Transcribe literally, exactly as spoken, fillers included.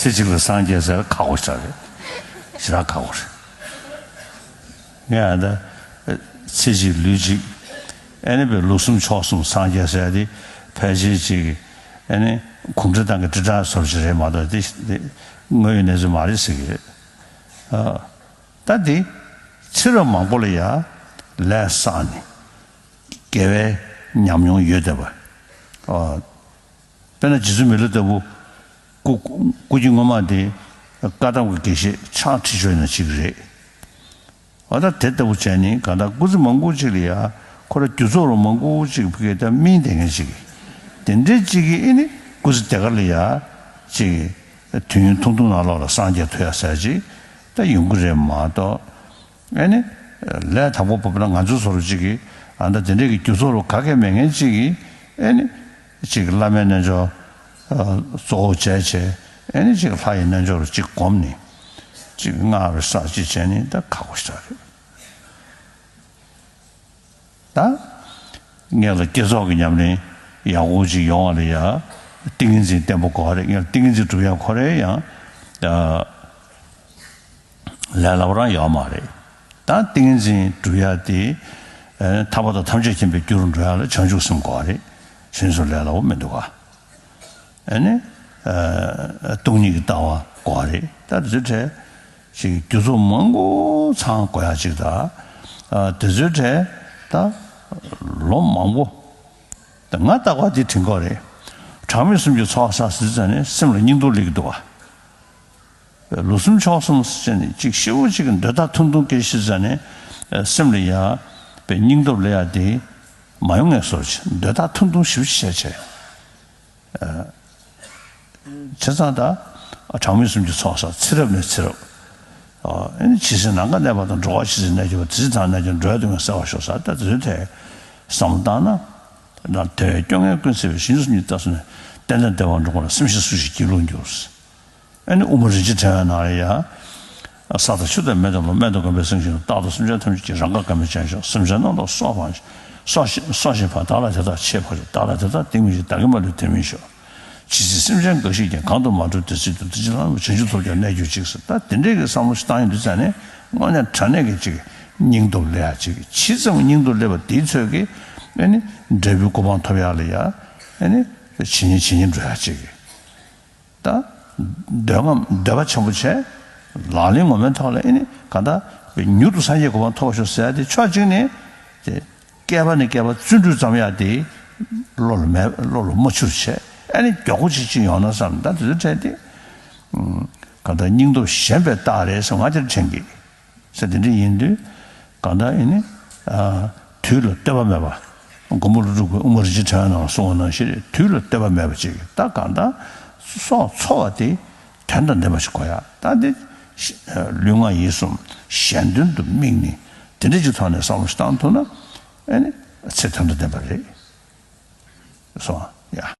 ཚེ་གཅིག་ལ་སངས་རྒྱས་ཟེར་ཁག་པོ་ཞིག་རེད། ཞེ་དྲག་ཁག་པོ་རེད། ངས་ཨ་ད་ཚེ་གཅིག་ལུས་གཅིག་ཨེ་ནི་པའི་ལུས་གསུམ་ཕྱོགས་གསུམ་སངས་རྒྱས་ཟེར་དེ་ཕལ་ཆེར་ཅིག་ཨེ་ནི་གུང་ཁྲན་ཏང་གི་དྲིལ་བསྒྲགས་བཟོ་འདྲ་ཞིག་རེད་མ་གཏོགས་དེ་དེ་དངོས་ཡོད་གནས་ཚུལ་མ་རེད་ཟེར་གྱི་རེད། ཨ། ད་དེ་ཚེ་རབས་མང་པོ་ལ་ཡ་ལས་བསགས་ནས་དགེ་བའི་ཉམས་མྱོང་ཡོད་བསྡད་པ། ཨ། དཔེར་ན་རྗེ་བཙུན་མི་ལ་ལྟ་བུ་སྐུ་སྐུ་རྒྱུ་སྔོན་མ་དེ་བཀའ་གདམས་ཀྱི་དགེ་བཤེས་ཕྱག་ཁྲིད་ཆོག་ན་གཅིག་རེད། ཨ་ད་དེ་ལྟ་བུ་བྱས་ནས་གང་ལྟར་སྐུ་ཚེ་མང་པོ་ཅིག་ལ་ཡ་ཁོ་ར་རྒྱུ་ཚོགས་རུ་མང་པོ་ཅིག་ཕ་གིར་ད་སྨིན་བསྡད་མཁན་ཅིག་དེ་འདྲའི་ཅིག་གིས་ཨེ་ནི་སྐུ་ཚེ་དེ་ག་ལ་ཡ་ཅིག་དུས་ཡུན་ཐུང་ཐུང་ནང་ལོགས་ལ་སངས་རྒྱས་ཐུབ་ཡ་ཟེར་ཅིག་ད་ཡོང་གི་རེད་མ་གཏོགས། ཨེ་ནི། ལས་དང་པོ་བབས་ན་ང་ཚོ་བཟོ་འདྲ་ཅིག་གིས་ཨ་ད་དེ་འདྲས་ཀྱི་རྒྱུ་ཚོགས་རུ་ག་གེ་མེད་མཁན་ཅིག་གིས་ཨེ་ནི། ཅིག་བླ་མའི་རྣལ་འབྱོར། གཙོ་བོ་བྱས་བྱས་ཨེ་ནི་ཅིག་ལྷ་ཡི་རྣལ་འབྱོར་རུ་ཅིག་བསྒོམས་ནས། ཅིག་སྔགས་རེ་བསགས་ཅིག་བྱས་ནས་ད་ཁག་པོ་ཞིག་རེད། ད། ངེད་ལ་བསྐྱེད་རྫོགས་ཀྱི་ཉམས་ལེན་ཡག་པོ་ཅིག་ཡོང་བ་ལ་ཡ། ཏིང་ངེ་འཛིན་བརྟན་པོ་དགོས་པ་རེད། ངེད་ལ་ཏིང་ངེ་འཛིན་སྒྲུབ་ཡ་ཁོ་རེ་ཡང་། ལས་སླ་པོ་རང་ཡོད་མ་རེད། ད་ཏིང་ངེ་འཛིན་སྒྲུབ་ཡ་དེ། ཐར་པ་དང་ཐམས་ཅད་མཁྱེན་པའི་རྒྱུ་རུ་འགྲོ་ཡ་ལ་བྱང་ཆུབ་སེམས་དགོས་པ་རེད། གཞན་སུ་ལས་སླ་པོ་མི་འདུག་ག་ཨ་ནི། སྟོང་ཉིད་ཀྱི་ལྟ་བ་དགོས་པ་རེད། ད་དེ་ཚོའི་གྲས་ཅིག་རྒྱུ་ཚོགས་མང་པོ་ཚང་དགོས་ཡ་ཅིག་ད། དེ་ཚོའི་གྲས་ད་ལོ་མང་པོ། ད་ང་རྟག་པར་འདི་དྲན་གྱི་ཡོད་རེད། གྲངས་མེད་གསུམ་གྱི་ཚོགས་བསགས་ཟེར་ཙ་ནས་སེམས་ལ་སྙིང་སྟོབས་སླེབས་ཀྱི་འདུག་བ། ལོ་གསུམ་ཕྱོགས་གསུམ་ཟེར་ནས་ཅིག་ཤི་བོ་ཅིག་གི་འདོད་ཐག་ཐུང་ཐུང་སྐད་ཤེས་ཙ་ནས་སེམས་ལ་ཡ་པའི་སྙིང་སྟོབས་སླེབས་ཡ་དེ་མ་ཡོང་ངེས་བཟོ་ཅིག་འདོད་ཐག་ཐུང་ཐུང་ཞེ་པོ་ཅིག་བྱས་བྱས། བྱས་ཙང་ད་གྲངས་མེད་གསུམ་གྱི་ཚོགས་བསགས་ཚེ་རབས་ནས་ཚེ་རབས། ཨ་ནི་ཇི་སྲིད་ནམ་མཁའ་གནས་པ་དང་། འགྲོ་བ་ཇི་སྲིད་གནས་གྱུར་པ། དེ་སྲིད་བདག་གནས་ཀྱང་། འགྲོ་བའི་སྡུག་བསྔལ་སེལ་བར་ཤོག་ཟེར། ད་དེ་ཚོའི་ཐད་བསམ་བློ་བཏང་ན། དེ་བས་སྐྱོ་ངལ་ཀུན་སེལ་བའི། ཞིང་བཅུ་གསུམ་གྱི་རྟ་ཟུར་ནས། གཏན་གཏན་བདེ་བར་འགྲོ་དགོངས་ལ། སེམས་ཤེས་སུ་ཞིག་སྐྱིད་ལུགས་འགྱུར། ཨ་ནི་དབུ་མ་རིན་ཆེན་ཕྲེང་བའི་ནང་ལ་ཡ། ས་དང་ཆུ་དང་མེ་དང་རླུང་། རྨད་དང་དགོན་པའི་སེང་ཆེན་རྣམས། རྟག་ཏུ་སེམས་ཅན་ཐམས་ཅད་ཀྱི། རང་ག་ག་མེད་ཅན་ཞིག་སེམས་ཅན་རྣམས་དང་སྲོག་ཕངས་ཤིང་། སྲོག་ཤིང་སྲོག་ཤིང་ཕངས་བདག་ལ་དེ་དག་ཆེས་ཕངས་ཤིང་། བདག་ལ་དེ་དག་སྡིག་མི་བྱེད། བདག་གིས་མ་ལུས་དོན་མིན་ཤོག་ཇི་སྲིད་སེམས་ཅན་འགའ་ཞིག་ཀྱང་། གང་དུ་མ་འགྲོ་དེ་སྲིད་དུ། དེ་ཕྱིར་ལམ་རིམ་པ་བྱང་ཆུབ་ཐོབ་ཀྱང་། གནས་གྱུར་ཅིག་ཟེར། ད་དེ་འདྲས་ཀྱི་བསམ་བློ་ཞིག་བཏང་ཡོང་དུས་ཙ་ནས་དངོས་གནས་དྲང་གནས་ཀྱི་ཅིག་སྙིང་སྟོབས་སླེབས་ཡ་ཅིག་ཇི་ཙམ་སྙིང་སྟོབས་སླེབས་པ་དེའི་ཚོད་ཀྱིས་ཨ་ནི་འབྲས་བུའི་གོ་འཕང་ཐོབ་ཡ་ལ་ཡ་ཨ་ནི་ཇེ་ཉེ་ཇེ་ཉེ་འགྲོ་ཡ་ཅིག་ད་འདོད་རྔམ་འདོད་པ་ཆེན་པོ་བྱས། ལག་ལེན་ངོ་མའི་ཐོག་ལ་ཨེ་ནི་གང་ལྟར་མྱུར་དུ་སངས་རྒྱས་གོ་འཕང་ཐོབ་ཤོག་ཟེར་ཡ་དེ་ཕྱོགས་གཅིག་ནས་དེ་བསྐལ་པ་ནས་བསྐལ་པ་བརྩོན་འགྲུས་བརྩམ་ཡ་དེ་བློ་ལ་མེད། བློ་ལ་མ་ཆུད་བྱས། ཨེ་ནི་མགྱོགས་པོ་ཅིག་ཅིག་ཡོང་ན་བསམ། ད་དེ་ཚོའི་གྲས་དེ་གང་ལྟར་སྙིང་སྟོབས་ཞན་པའི་རྟགས་རེད་ཟེར་ང་དེར་དྲན་གི་ཟེར། དེ་འདྲ་ཡིན་དུས་གང་ལྟར་ཨེ་ནི་དུས་ལ་ལྟོས་པ་མེད་པ། མགོན་པོ་ཀླུ་སྒྲུབ་ཀྱི་དབུ་མ་རིན་ཆེན་ཕྲེང་བའི་ནང་གསུངས་པ་ནང་བཞིན་རེད། དུས་ལ་ལྟོས་པ་མེད་པ་ཅིག་ད་གང་ལྟར་སྲོག་འཚོ་བ་དེ་དོན་དང་ལྡན་པ་ཞིག་དགོས་ཡ། ད་འདི་ལུས་ངག་ཡིད་གསུམ་གཞན་དོན་དུ་དམིགས་ནས་དེ་འདྲ་ཅིག་ཐོག་ནས་བསམ་བློ་ཞིག་བཏང་ཐུབ་ན་ཨེ་ནི་ཚེ་དོན་དང་ལྡན་པ་རེད་སོང་ཡ།